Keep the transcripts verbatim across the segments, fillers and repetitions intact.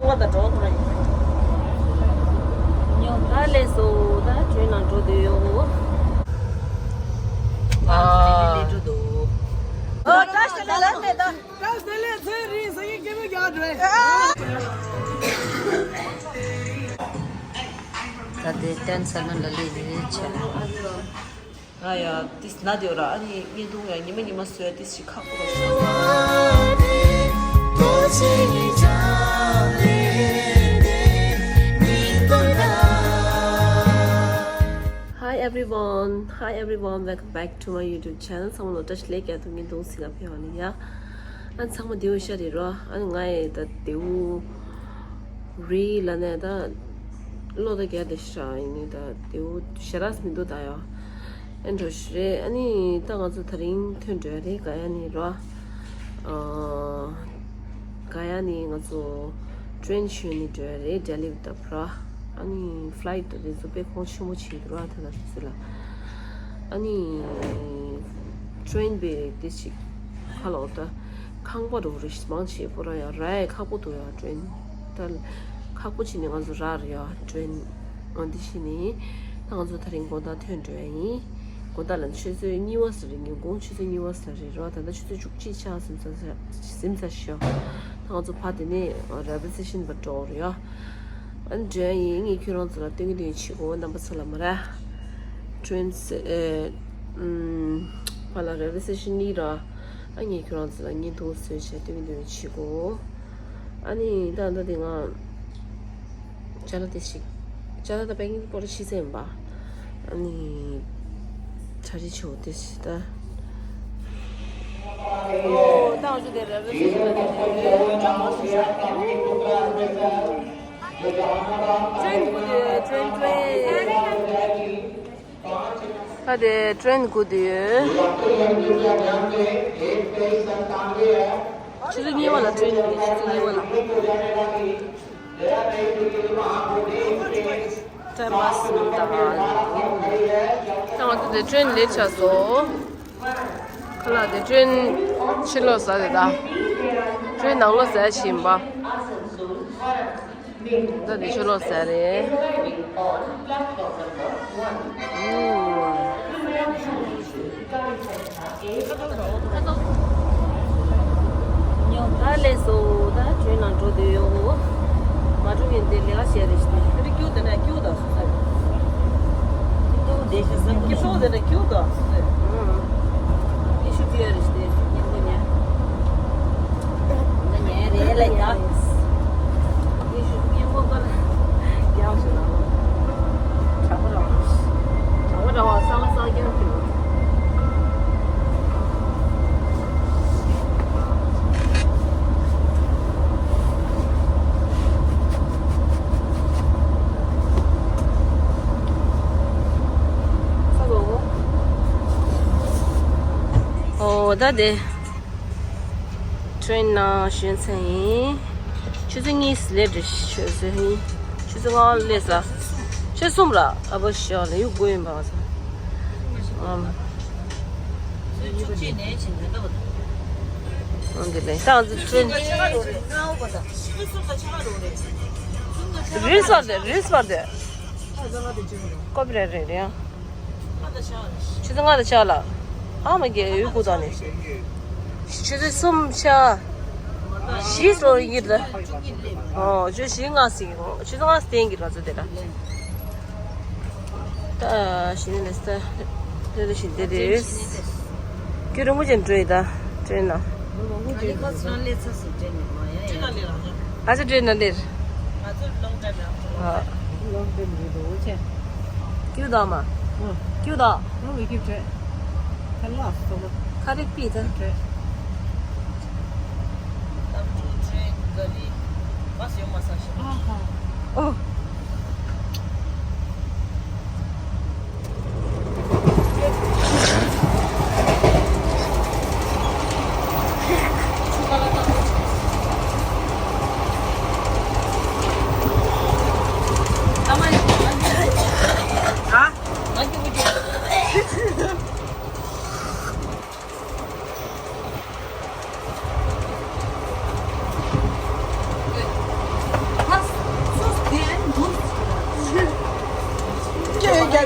པ་དང་འགྲོ་ཐུབ་ཡིན། ཉོ་ད་ལས་སོ་ད་ཁྱོད་ནང་འགྲོ་དུས་ཡོང་ངོ་། ཨ། ལས་འགྲོ་འདུག་ཨོ་བཀྲ་ཤིས་བདེ་ལེགས་ལས་ད། བཀྲ་ཤིས་བདེ་ལེགས་ཚེ་རིང་སང་ཉིན་སྐྱེས་བུ་རྒྱག་འགྲོ། ད་དེ་ཏན་ས་ན་ལ་ལས་ཡིན་ཆེ། ང་ཡ་ཏིས་ན་དེ་ར་ཨ་ནི་བརྙན་ཐུང་ཡ་ཉི་མ་ཉི་མ་བཟོས་ཏིས་ཞིག་ཁག་པོ་ར། Hi everyone, hi everyone, welcome back to my YouTube channel. ཚང་མ་ལ་བཀྲ་ཤིས་བདེ་ལེགས། ཐུགས་རྗེ་ཆེ། ཚང་མ་ལ་བཀྲ་ཤིས་བདེ་ལེགས་ཀྱང་ཐུགས་རྗེ་ཆེ་ཟེར་ལ་ཕེབས་པ་ནི་ཡ། ཨ་ཚང་མ་དེའུ་ཤ་རེད་རོ། ཨ་ནི་ང་ཡི་ད་དེའུ་རི་ལ་ནས་ད་བློ་ད་རྒྱ་དེ་ཤ་ཡིན་ནི་ད་དེའུ་ཞེ་དྲག་མི་འདུག་ད་ཡ། ཨེ་འགྲོ་ཤི་རེད། ཨ་ནི་ད་ང་ཚོ་ད་རིང་ཐོན་འགྲོ་ཡ་རེད། ག་ཡ་ནི་རོ། ཨ། ག་ཡ་ནི་ང་ཚོ་ཊེན་ཞོན་ནི་འགྲོ་ཡ་རེད། ལྡི་ལི་བཏབ་ར། ཨ་ནི་ཕ་ལའིཊ་དེ་ཚོ་དཔེ་གོང་ཆེན་པོ་བྱེད་འདུག་ར་ད་ལྟ་དུས་ཚོད་ལ། ཨ་ནི་ཊེན་པའི་དེ་ཅིག་ཁ་ལོ་ད་ཁང་པ་འགྲོ་རེད། མང་ཆེ་པོ་ར་ཡ་ར་ཡ་ཁག་པོ་འདུག་ཡ། ཊེན་ད་ཁག་པོ་བྱེད་ནི་ང་ཚོ་ར་ར་ཡ་ཊེན། འོ་འདི་བྱས་ནས་ད་ང་ཚོ་ད་རིང་དགོང་དག་ཐོན་འགྲོ་ཡ་ཡིན། དགོང་དག་ལ་ཆུ་ཚོད་གཉིས་པ་ཙམ་རེད། ཉིན་གུང་ཆུ་ཚོད་གཉིས་པ་ཙམ་རེད་རོ། ད་ལྟ་ཆུ་ཚོད་བཅུ་གཅིག་ཆགས་ཟིན་ཚར་ཟིན་ཚར་ཤག་ད་ང་ཚོ་ཕར་དེ་ནས་རེལ་ཝེ་སི་ཊེ་ཤན་པར་འགྲོ་རེད་ཡ། ཨ་ནི་འགྲོ་ཡ་ཡིན། ངས་ཁྱོད་རང་ཚོ་ལ་སྟོན་གི་སྟོན་གི་བྱེད་དགོས། རྣམ་པ་ཚོ་ལ་མ་ར། ཊེན་ཨེ་ཨམ་ཕར་ལ་རེལ་ཝེ་སི་ཊེ་ཤན་གཉིས་ར། ཨ་ངས་ཁྱོད་རང་ཚོ་ལ་བརྙན་ཐུང་བཟོས་བྱས་སྟོན་གི་སྟོན་གི་བྱེད་དགོས། ཨ་ནི་ད་ལྟ་དེ་ང་ཅ་ལག་དེ་ཞིག་ཅ་ལག་དང་པེ་ཀིང་པོ་ར་ཤི་ཚེ་ཡིན་པ། ཨ་ནི་གྲ་སྒྲིག་བྱེད་དེ་ཞིག་ད། ཨོ་ད་ང་ཚོ་དེ་ར་ར་ཤི་ཤི་ད་དེ་དེ་ཀྲེན་གུ་དེ་ཀྲེན་ཀྲེན། ད་དེ་ཀྲེན་གུ་དེ་ཡོད། ཆུ་ཚོད་གཉིས་པ་ལ་ཀྲེན་གུ་དེ་ཆུ་ཚོད་གཉིས་པ་ལ། ཀྲེན་མ་སུ་ད། ད་ང་ཚོ་དེ་ཀྲེན་ལེ་ཆགས་སོ། ཁ་ལག་དེ་ཀྲེན་ཕྱི་ལོགས་ཟ་དེ་ད། ཀྲེན་ནང་ལོགས་ཟ་བཞིན་པ། ད་དེ་ཕྱི་ལོགས་ཟ་རེད། ཉོ་ད་ལས་སོ་ད་ཁྱོད་ནང་འགྲོ་དུས་ཡོང་ངོ་། མ་འགྲོ་ངན་དེ་ལས་ཀ་བྱས་རེད་ཤི་ནས་དེ་རིགས་སྐྱུག་དེ་ན་སྐྱུག་དང་སུ་ས་རེད། སྐྱུག་དེ་ཤི་སེམས་སྐྱུག་དེ་ན་སྐྱུག་དང་སུ་ས་རེད། ཨེ་ཤུ་ཏི་ཡ་རེད་ཤི་ནས་སྐྱུག་ཉན་གོ་ཉན། ད་ཉན་རེད་ལས་ཀ། ཨོ་ད་དེ། ཀྲེན་ནང་ཞོན་ཚར་ཡིན། ཆུ་ཚོད་གཉིས་སླེབས་རེད། ཆུ་ཚོད་གཉིས། ཆུ་ཚོད་ལྔ་སླེབས་ས། ཆུ་ཚོད་གསུམ་ར། ཨ་བ་ཤ་ལ་ཡུག་དགོས་ཡིན་པ་ང་ཚོ། ཨམ། ཨང་དེ་ལས་ད་ང་ཚོ་ཀྲེན། རིས་བར་དེ་རིས་བར་དེ། ཀོ་པི་རའེ་རེད་རེད་ཡ། ཆུ་ཚོད་ལྔ་དང་ཕྱེད་ལ། ཨ་མ་རྒན་ཡོད་དགུ་དང་ནི། ཆུ་ཚོད་གསུམ་ཆ། བཞི་སོ་ཡིན་ལ། ཨོ་ཆུ་བཞི་ལྔ་ཟིན་གྱི་རེད། ཆུ་ཚོད་ལྔ་སྟེང་གི་ང་ཚོ་དེ་ལ། ད་ཞི་ནི་ལ་ས། དེ་ལ་ཞི་དེ་རེད། ཁྱོད་རིན་པོ་ཆེ་འགྲོ་ཡི་ད། ཀྲེན་ན། ཨ་ཅག་ཀྲེན་ན་ལེར། ཨ། ལོང་ཀྲེན་རེད་འདུག་ཅེ། ཀྱུ་དོ་མ། ཀྱུ་དོ། ཁ་རིག་པི་ད། ཨོ།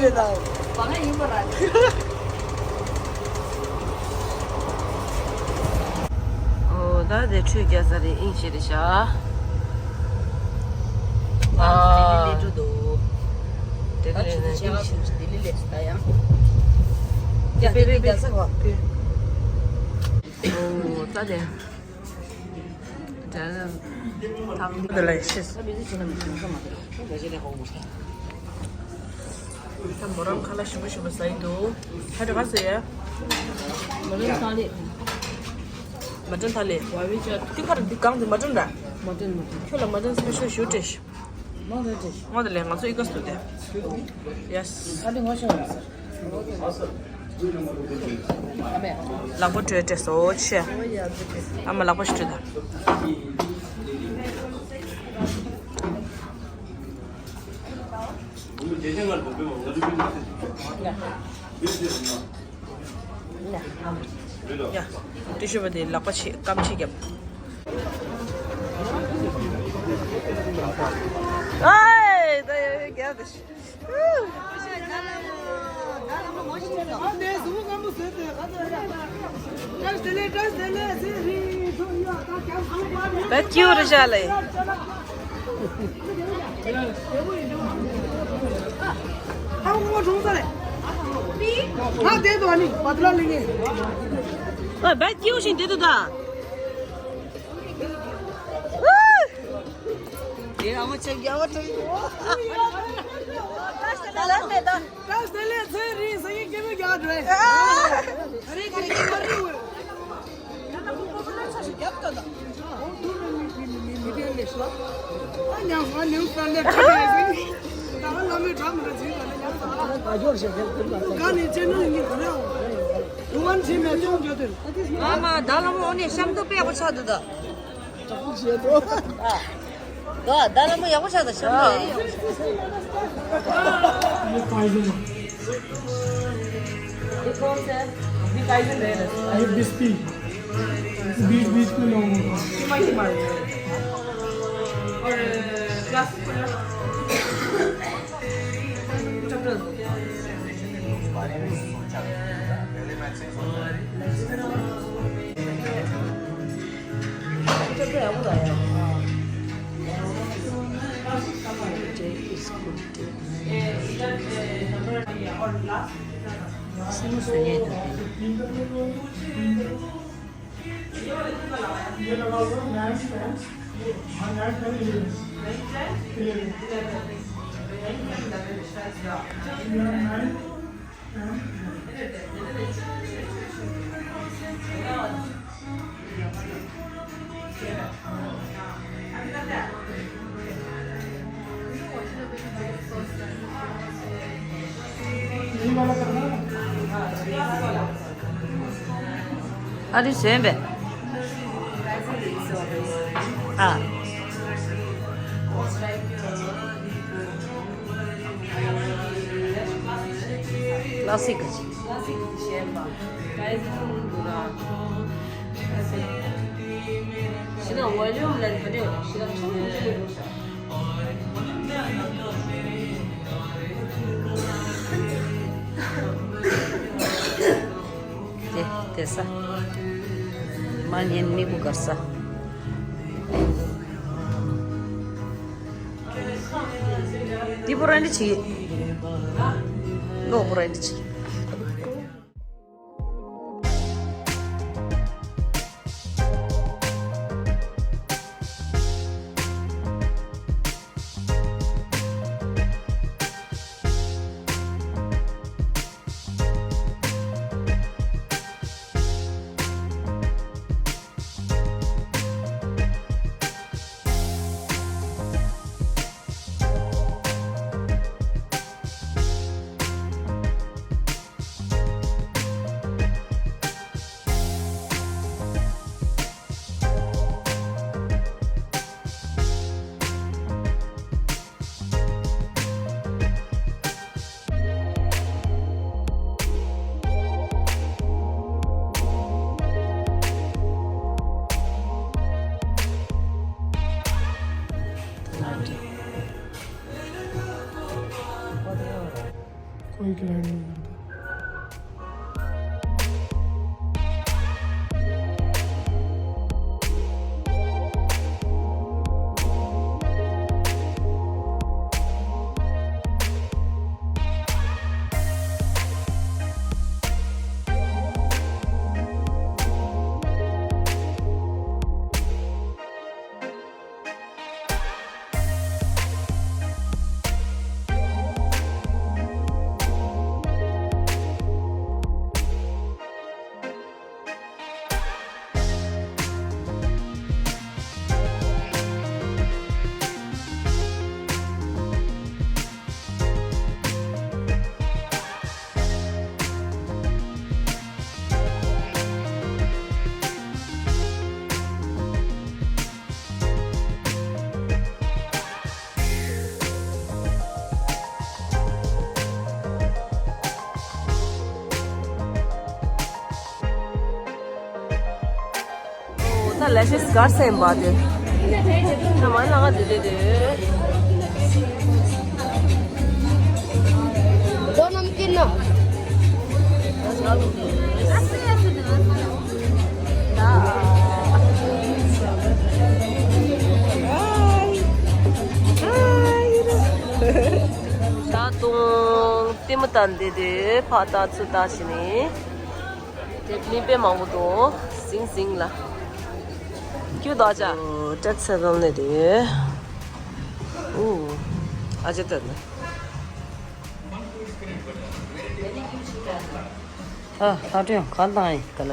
ཨོ་ད་དེ་ཁྲུས་རྒྱག་ས་རེད། ཨིན་ཤེས་རེད་ཤག་ཨ། དེ་ལས་འགྲོ་འདུག་དེ་ལས་ནས་ཨིན་ཤེས། དེ་ལས་ལས་ད་ཡང་། ཡ་དེ་ལས་རྒྱག་ས་གོ། ཨོ་ད་དེ། དེ་ལས་ཤེས། ད་མོ་རང་ཁ་ལག་ཞིམ་པོ་ཞིམ་པོ་ཟ་ཡི་འདུག་ཧ་ཅང་ག་ཟེར་ཡ། མ་ཏན་ཐ་ལེ། མ་ཏན་ཐ་ལེ། ཏི་ཁར་འདི་གང་འདི་མ་ཏན་ར། མ་ཏན་མ་ཏན། ཁྱོད་ལ་མ་ཏན་སི་པེ་ཤལ་ཞུ་སྤྲད་ཤིག་མ་ཏན་སི་པེ་ཤལ། ང་དང་ལས་ང་ཚོ་ཨི་ཀ་སུ་དེ། ཡེ་སི། ཨ་ཏི་ང་ཤོ་ཡིན་ས། ལག་པ་བཀྲུས་ཏེ་སོ་ཆེ། ཨ་མ་ལག་པ་ཞིག་བཀྲུས་དང་། ཡ། ཏི་ཤུ་པེ་པར་དེ་ལག་པ་ཕྱིས་སྐམ་ཕྱིས་བརྒྱབ། ཨའི་ད་ཡ་ཡ་རྒྱབ་དེ་ཤི། ད་སྐྱིད་རེད་ཤག་ལེ། ཨ་བས་སྐྱིད་ཞིང་བདེ་འདུག་ད། དེ་ཨ་མ་ཆེ་རྒྱ་བ་ཐོས། ད་ལ་མེད་ད། ད་སྟེ་ལེ་ཚེ་རིང་སེ་ཡིན་སྐྱེ་མེད་རྒྱ་འགྲོ། ཨ། རེ་ག་རེ་ག་རེ་འོས། ད་ལྟ་ཁོ་ཁོ་ཁོ་ལ་ཆ་ཞིག་རྒྱབ་ད་ད། ཨོ་དུ་ནི་མི་མི་མི་མི་དེ་ལེ་ཤ། ཨ་ཉང་ང་ནེའུ་སི་ལན་ཌར་ཁྲིད་ཡས་ཟིན། ད་ང་ལ་མི་འདྲ་མི་འདྲ་ཟིན་ད་ལ་ཉང་ང་། ཨ་ཇོར་ཞེ་ཁེལ་ཏུ་ལ། ག་ནི་ཅེ་ནལ་ཡིན་ག་རེ་འོ། ཝན་ཆེ་མེ་ཅོང་ཇོ་དུ། ཨ་མ་ད་ལ་མོ་ཨོ་ནེ་ཤམ་དུ་པེ་གོ་ཆ་དུ་ད། ཨ། ད་ད་ལ་མོ་ཡག་པོ་ཆགས་ད་ཤམ་དུ་ཡག་པོ་ཆགས། ये पाइजन है। ये कौन सा है? ये पाइजन है ना? ये बिस्ती। बीच बीच में लॉन्ग होता है। ये माइक मार। और ग्लास खोला। चप्पल। ཨ་རི་གཞན་པས། ཨ། ལ་སི་ཀ་ཅི། དེ་དེ་ས། མ་ཉན་མི་བུ་གར་ས། འདི་པོ་ར་འདི་ཆི། ལོ་པོ་ར་འདི་ཆི། Bike learning. ད་ལས་ཤེས་གར་སེམས་པ་དེ། ད་མ་ལ་ང་དེ་དེ་དེ། दो नमकीन ना। ད་དུང་ལྟད་མོ་ལྟ་འདི་དེ་ཕ་ད་ཚུ་ད་ཞི་ནི། དེ་མི་དཔེ་མང་པོ་འདུག་ཟིང་ཟིང་ལ། ཁྱོད་ད་ཆ། ཏྲེད་སེ་བེལ་ནས་རེད། ཨུ། ཨ་ཅེ་ཏེ་ནི། ཨ་ཧ་ཏུ་ཡང་ག་ལ་ཡིན་ག་ལ།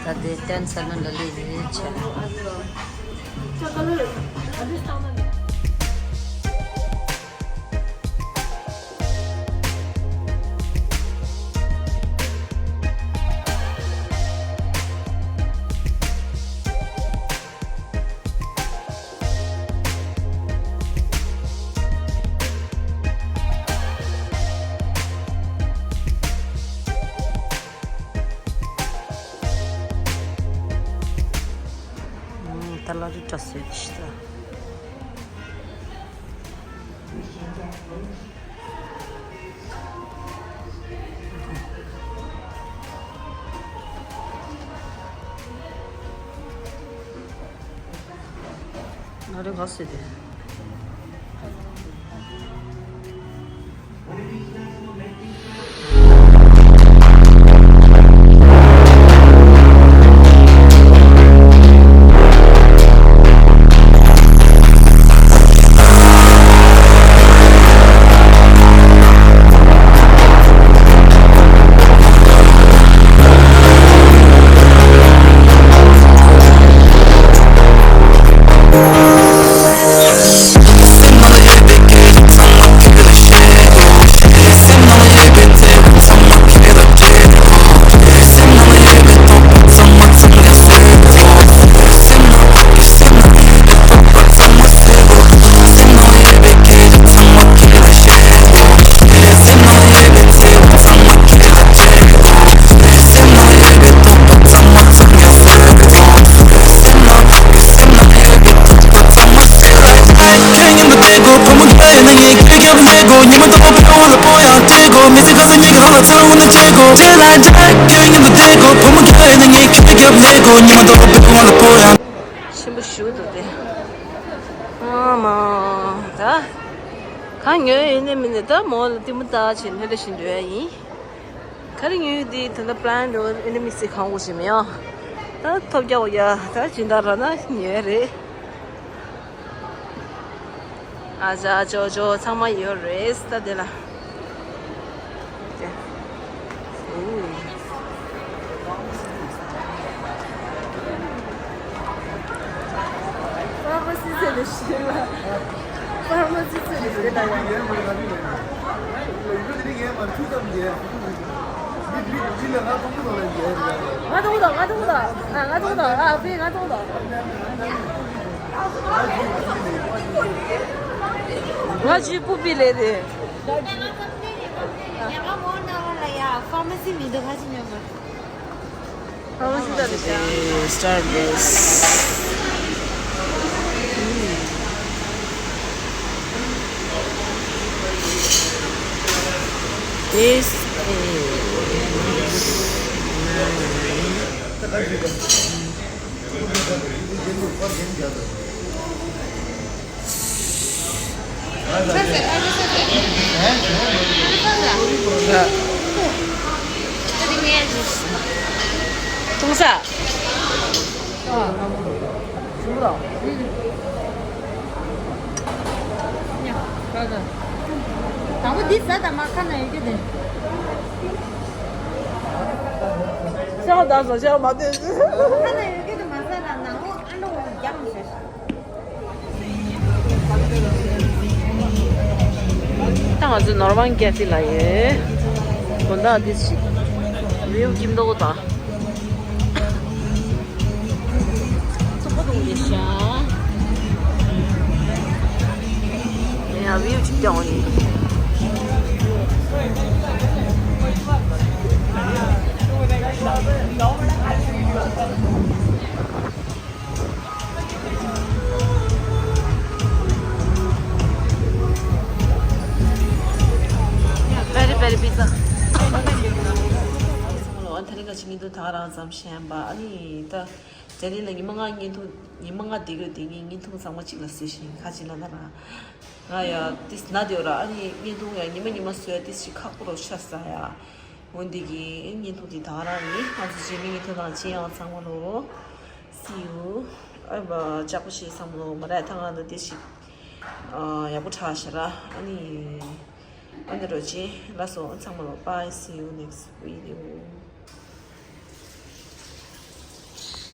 ད་དེ་ཏྲེད་སེ་བེལ་ལ་ལས་རེད་ཆ། ད་ལ་རི་བཀྲ་སོས་ཤི་ད། ང་རེ་ག་སེ་དེ། ཆེན་པོ་ཞུ་འདུག་སྟེ། ཨ་མ། ད་གང་ཉོས་ཡིན་ནི་མིན་ནི་ད་མོ་ལ་ལྟད་མོ་ལྟ་བྱས་ནས་ལས་ཤིག་འགྲོ་ཡ་ཡིན། ག་རེ་ཉོས་ཡོད་དེ་ད་ལྟ་པི་ལན་འགྲོ་ཨེ་ནི་མི་སི་གང་འོ་ཞིག་མི་ཡོང་། ད་ཐོབ་རྒྱག་འོ་ཡ་ད་སྦྱིན་བདག་ར་ན་ཉོས་རེད། ཨ་ཅག་ཅོ་ཅོ་ཚང་མ་ཡོད་རེད་ད་དེ་ལ། དེ། ཨུ། ཕར་མ་སི་ཚེ་ལས་ཤེས་ལ། ཕར་མ་སི་ཚེ་ལས་ཤེས་ལ་ཡ། ང་ཐོང་དང་ང་ཐོང་དང་ང་ཐོང་དང་ཨ་ཕི་ང་ཐོང་དང་། ང་ཅི་པུ་པི་ལེ་རེད། ང་མོ་ན་བ་ལ་ཡ་ཕར་མ་སི་མི་འདུག་ང་ཅི་ཉོ་མ། Starbucks. This is དང་པོ་འདི་ཟ་དང་མ་ཁ་ན་ཡོད་རྒྱུ་དེ། ཤ་བ་དང་ཟ་ཤ་བ་མ་བསྟན། ཁ་ན་ཡོད་རྒྱུ་དེ་མ་ཟ་ན་ནང་ལོགས་ཨ་ལོ་རྒྱག་མི་ཤེས། ད་ང་ཚོ་ནོར་ཝང་ཀེ་ཧྥེ་ལ་ཡོད། དགོང་དག་འདི་ཞིག་བིའུ་ཀྱི་མདོག་དང་། ཚོགས་པ་དང་ལས་བྱ། ཡ་བིའུ་ཅིག་ཀྱང་ཡིན། Very very pizza. ཚང་མ་ལོ་ཨ་ཐ་རིང་ག་ཅིག་ཉིན་དུ་ད་རང་ཙམ་བཤད་པ་ཨ་ནི་ད། དེ་རིང་ལ་ཉི་མ་ལྔ་བརྙན་ཐུང་ཉི་མ་ལྔ་བསྡད་དགོས་དེ་ངས་བརྙན་ཐུང་ཚང་མ་གཅིག་ལ་བཟོས་ཤིང་ཁ་ཅིག་ལ་ན་ར། ང་ཡ་ཏིས་ན་དེ་ར་ཨ་ནི་བརྙན་ཐུང་ཡ་ཉི་མ་ཉི་མ་བཟོས་ཏིས་ཞིག་ཁག་པོ་རོ་ཤ་ས་ཡ། འོན་ཏེ་གི་བརྙན་ཐུང་དེ་ད་རང་ནི་ང་ཚོ་རྗེས་མའི་བརྙན་ཐུང་ནང་ཅི་ཡང་ཚང་མ་ལོ། See you. ཨ་བ་ཅག་པོ་ཞེས་བསམ་ལོ་མ་ར་ཐང་ང་ན་ཏིས་ཞིག་ཡག་པོ་ཁྲ་ཤ་ར་ཨ་ནི། ཨ་ནི་རོ་ཅི་ལ་སོ་ཚང་མ་ལོ། Bye, see you next video.